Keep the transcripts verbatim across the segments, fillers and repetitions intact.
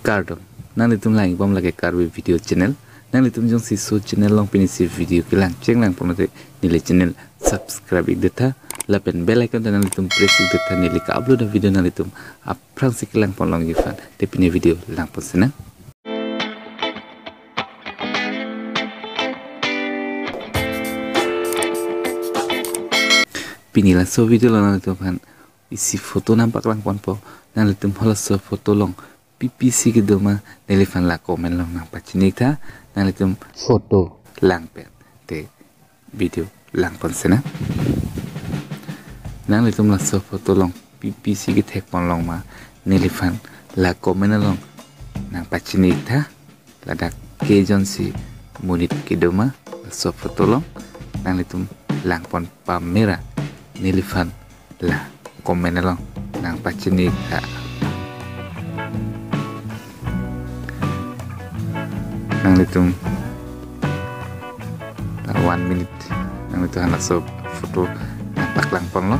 Kardom, nanglitum lang-ik bom lake Karbi Video Channel. Nanglitum jongsi laso channel along pini si video kelang chenglang pulote neli channel subscribe-ik detha, lapen bell icon ta nanglitum press-ik detha, neli ke-upload a-video nanglitum aphrangsi kelang pon longji aphan. Te pini video lang pon sinang. Pini laso video along nanglitum aphan isi photo nangpaklang ponpo. Nanglitum halaso photo along pi pi si kedo ma, neliphan la comment along nangpachini-ik tha. Nanglitum photo lang pen te video lang pon sinang. Nanglitum laso photo along pi pi si kethek pon long ma, neliphan la comment along nangpachini-ik tha. Ladak ke jon si monit kedo ma laso photo along, nanglitum lang pon pamera, neliphan la comment along nangpachini-ik tha. Nanglitum la one minute nanglitum halaso photo nangpaklang ponlo.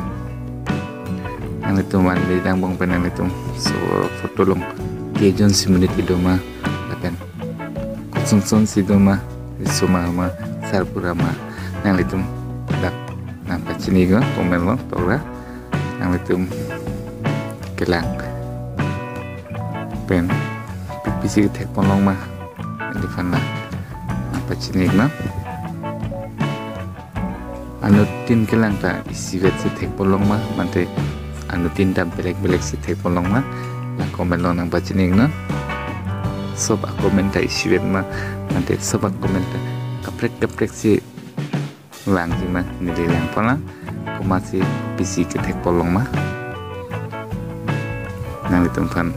Nanglitum one minute angbong pen nanglitum laso photo along ke jon si monit kedo ma, lapen koson son si do ma, riso ma ma, sarbura ma, nanglitum dak nangpachini-ik non comment along tokra. Nanglitum kelang pen pi pi si kethek pon long ma, neliphan la nangpachini-ik non. Anuttin kelang ta isivet si thek pon long ma, mate anuttin ta belek belek si thek pon long ma, la comment along nangpachini-ik non. Sob a-comment ta isivet ma, mate sob a-comment ta kaprek kaprek si vangji ma, neli lang pon lang, komat si pi si kethek pon long ma, nanglitum aphan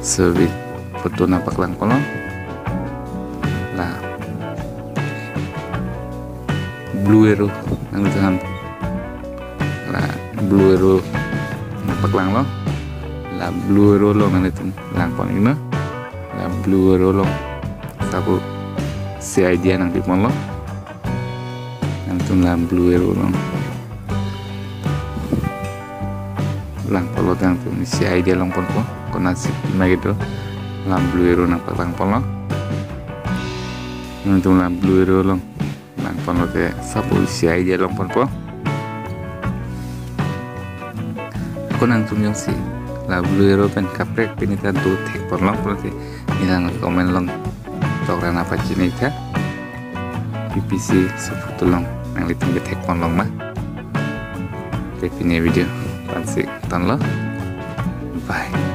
laso photo nangpaklang ponlo. La blue arrow nanglitum aphan, la blue arrow nangpaklanglo. La blue arrow along nanglitum lang pon-ik non. La blue arrow along sabo isi idea nangpi ponlo. Nanglitum la blue arrow along lang ponlo, nanglitum isi idea long ponpo, konat si pima kedo. La blue arrow nangpaklang ponlo. Nanglitum la blue arrow along lang ponlote sabo isi idea long ponpo. Ako nangtum jongsi la blue arrow pen kaprek pini ta do thek pon long pulote neli la comment along tokra nangpachini-ik tha. Pi pi si laso photo along nanglitum kethek pon long ma. Te pini video la-an si tonlo. Bye.